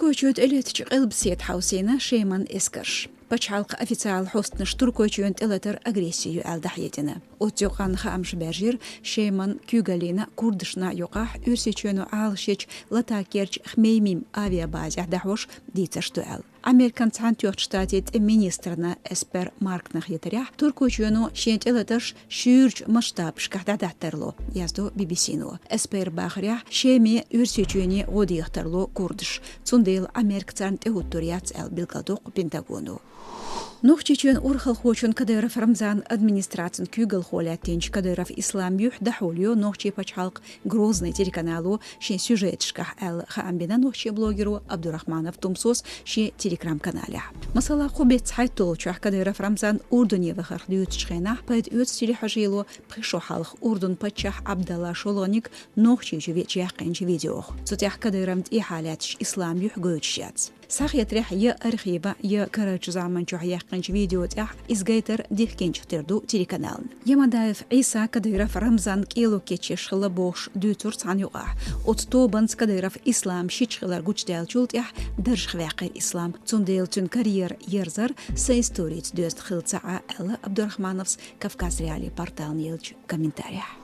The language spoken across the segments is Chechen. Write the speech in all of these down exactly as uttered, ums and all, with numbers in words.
Туркойчоь тӀелеттача къилбаседа хьовсийна Шеман эскарш. Пачхьалкхан официал хьостанаш Туркойчоьнна тӀелатар агресси ю аьлла дӀахьедина. Оццу юкъанна хаамаш баьржира Шеман куьйгаллина курдашна юкъахь Оьрсийчоьно Ӏалашъеча Латакерча Хмеймим авиабазехь дӀахьош дийцарш ду аьлла. Американ Цхьаьнатоьхначу Штатийн тӀеман министрна Эспер Маркна хетарехь, Туркойчоьно шен тӀелатарш шуьйрачу масштабашкахь дӀадахьа тарло, яздо Би-Би-Сино. Эспера бахарехь, Шеме Оьрсийчоьне гӀо деха тарло курдаш. Цундела Америка царна тӀехӀуттур яц аьлла билгалдоккху Пентагоно. Нохчийчоьнан урхалхочун Кадыров Рамзанан администрацин куьйгалхо лаьттинчу Кадыров Ислам юьхь дӀахьулйо нохчийн пачхьалкхан Грозный телеканало шен сюжеташкахь аьлла, хаам бина нохчийн блогеро Абдурахманов Тумсос шен Telegram-каналехь. Масала, кху беттан цхьайтталгӀачохь Кадыров Рамзан Урдане вахарх дуьйцучу хенахь пайда оьцу телехьажийло пхи шо хьалха Урдун паччахь Абдалла шолгӀаниг Нохчийчу веача яьккхинчу видеох. Цу тӀехь Кадыровна тӀехьа лаьтташ Ислам юьхь гойтуш яц. Схьахетарехь, я архиван, я карарчу заманчохь яьккхинчу видео тӀехь иза гайтар дихкинчух тера ду телеканална. Ямадаев Ӏийса Кадыров Рамзанна кӀело кечъеш хилла бохуш дуьйцура цхьана юкъахь. Оцу тобанца Кадыров Ислам шича хилар гучудаьллачул тӀаьхьа даржах ваьккхира Ислам. Цундела цуьнан карьера ерзар сан историца доьзна хилла ца Ӏа, аьлла Абдурахмановс Кавказ.Реалии портална еллачу комментарехь.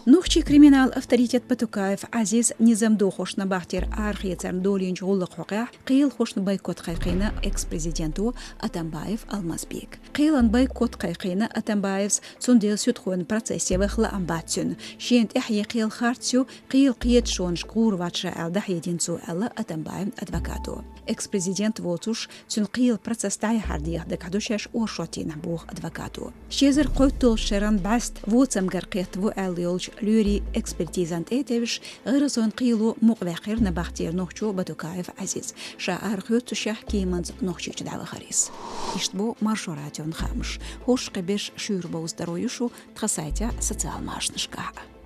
Нохчийн криминалан авторитет Батукаев Ӏазиз низам дохош набахтера арахецарна долийначу гӀуллакхна хьокъехь кхелахошна бойкот кхайкхийна экс-президента Атамбаев Алмазбека. Кхелан бойкот кхайкхийна Атамбаевс, цундела суьдхойн процессе ваха лаам бац цуьнан. Шена тӀаьхье кхел харц ю, кхелан кхеташонашка гӀур вац ша аьлла дӀахьедина цо, аьлла Атамбаевн адвокато. Экс-президент воцуш, цуьнан кхелан процесс дӀаяхьар деха дагахь ду шаьш оршотдийнахь, боху адвокато. Ши эзар кхойтталгӀачу шеран бӀаьста воцамгара кхетта ву аьлла йолчу лоьрийн экспертизан тӀе а тевжаш, гӀиргӀазойн кхело мукъаваьккхира набахтера нохчо Батукаев Ӏазиз. Ша арахоьцушехь кеманца Нохчийчу дӀавахара иза. Иштта бу Маршо радион хаамаш. ХӀорш кхин берш шуьйра бовза таро ю шу тхан сайтехь, социал машанашкахь а.